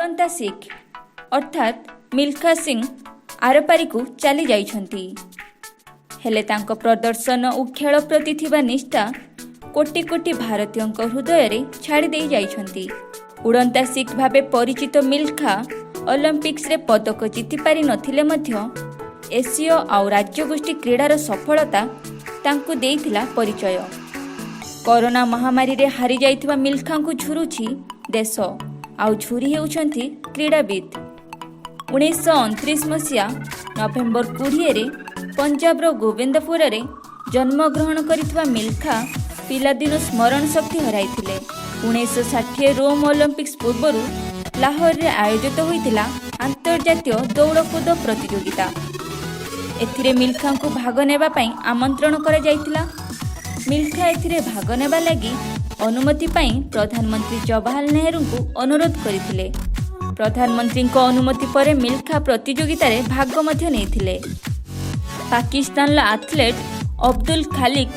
ଉଡ଼ନ୍ତା ଶିଖ୍ ଅର୍ଥାତ୍ ମିଲ୍ଖା ସିଂ ଆରପାରିକୁ ଚାଲି ଯାଇଛନ୍ତି। ହେଲେ ତାଙ୍କ ପ୍ରଦର୍ଶନ ଓ ଖେଳ ପ୍ରତି ଥିବା ନିଷ୍ଠା କୋଟି କୋଟି ଭାରତୀୟଙ୍କ ହୃଦୟରେ ଛାଡ଼ି ଦେଇ ଯାଇଛନ୍ତି। ଉଡ଼ନ୍ତା ଶିଖ୍ ଭାବେ ପରିଚିତ ମିଲ୍ଖା ଅଲିମ୍ପିକ୍ସରେ ପଦକ ଜିତିପାରି ନଥିଲେ ମଧ୍ୟ ଏସୀୟ ଆଉ ରାଜ୍ୟଗୋଷ୍ଠୀ କ୍ରୀଡ଼ାର ସଫଳତା ତାଙ୍କୁ ଦେଇଥିଲା ପରିଚୟ। କରୋନା ମହାମାରୀରେ ହାରିଯାଇଥିବା ମିଲ୍ଖାଙ୍କୁ ଝୁରୁଛି ଦେଶ, ଆଉ ଝୁରି ହେଉଛନ୍ତି କ୍ରୀଡ଼ାବିତ୍। 1929 ମସିହା ନଭେମ୍ବର 20ରେ ପଞ୍ଜାବର ଗୋବିନ୍ଦପୁରରେ ଜନ୍ମଗ୍ରହଣ କରିଥିବା ମିଲ୍ଖା ପିଲାଦିନୁ ସ୍ମରଣ ଶକ୍ତି ହରାଇଥିଲେ। 1960 ରୋମ୍ ଅଲିମ୍ପିକ୍ସ ପୂର୍ବରୁ ଲାହୋରରେ ଆୟୋଜିତ ହୋଇଥିଲା ଆନ୍ତର୍ଜାତୀୟ ଦୌଡ଼କୁଦ ପ୍ରତିଯୋଗିତା। ଏଥିରେ ମିଲ୍ଖାଙ୍କୁ ଭାଗ ନେବା ପାଇଁ ଆମନ୍ତ୍ରଣ କରାଯାଇଥିଲା। ମିଲ୍ଖା ଏଥିରେ ଭାଗ ନେବା ଲାଗି ଅନୁମତି ପାଇଁ ପ୍ରଧାନମନ୍ତ୍ରୀ ଜବାହରଲାଲ ନେହେରୁଙ୍କୁ ଅନୁରୋଧ କରିଥିଲେ। ପ୍ରଧାନମନ୍ତ୍ରୀଙ୍କ ଅନୁମତି ପରେ ମିଲ୍ଖା ପ୍ରତିଯୋଗିତାରେ ଭାଗ ମଧ୍ୟ ନେଇଥିଲେ। ପାକିସ୍ତାନର ଆଥଲେଟ୍ ଅବଦୁଲ ଖାଲିକ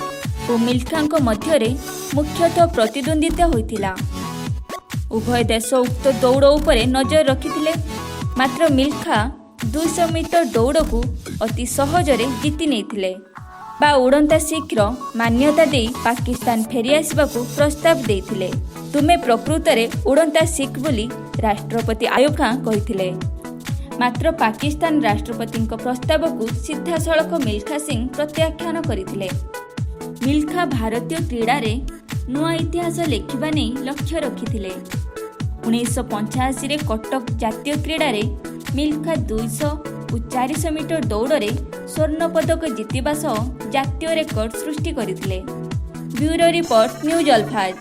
ଓ ମିଲ୍ଖାଙ୍କ ମଧ୍ୟରେ ମୁଖ୍ୟତଃ ପ୍ରତିଦ୍ୱନ୍ଦ୍ୱିତା ହୋଇଥିଲା। ଉଭୟ ଦେଶ ଉକ୍ତ ଦୌଡ଼ ଉପରେ ନଜର ରଖିଥିଲେ। ମାତ୍ର ମିଲ୍ଖା 200 ମିଟର ଦୌଡ଼କୁ ଅତି ସହଜରେ ଜିତି ନେଇଥିଲେ ବା ଉଡ଼ନ୍ତା ଶିଖ୍ର ମାନ୍ୟତା ଦେଇ ପାକିସ୍ତାନ ଫେରିଆସିବାକୁ ପ୍ରସ୍ତାବ ଦେଇଥିଲେ। "ତୁମେ ପ୍ରକୃତରେ ଉଡ଼ନ୍ତା ଶିଖ୍" ବୋଲି ରାଷ୍ଟ୍ରପତି ଆୟୁବ ଖାଁ କହିଥିଲେ। ମାତ୍ର ପାକିସ୍ତାନ ରାଷ୍ଟ୍ରପତିଙ୍କ ପ୍ରସ୍ତାବକୁ ସିଧାସଳଖ ମିଲ୍ଖା ସିଂ ପ୍ରତ୍ୟାଖ୍ୟାନ କରିଥିଲେ। ମିଲ୍ଖା ଭାରତୀୟ କ୍ରୀଡ଼ାରେ ନୂଆ ଇତିହାସ ଲେଖିବା ନେଇ ଲକ୍ଷ୍ୟ ରଖିଥିଲେ। 1985ରେ କଟକ ଜାତୀୟ କ୍ରୀଡ଼ାରେ ମିଲ୍ଖା 200 ଓ 400 ମିଟର ଦୌଡ଼ରେ ସ୍ୱର୍ଣ୍ଣ ପଦକ ଜିତିବା ସହ ଜାତୀୟ ରେକର୍ଡ ସୃଷ୍ଟି କରିଥିଲେ। Bureau report, news ଅଲଫାଜ।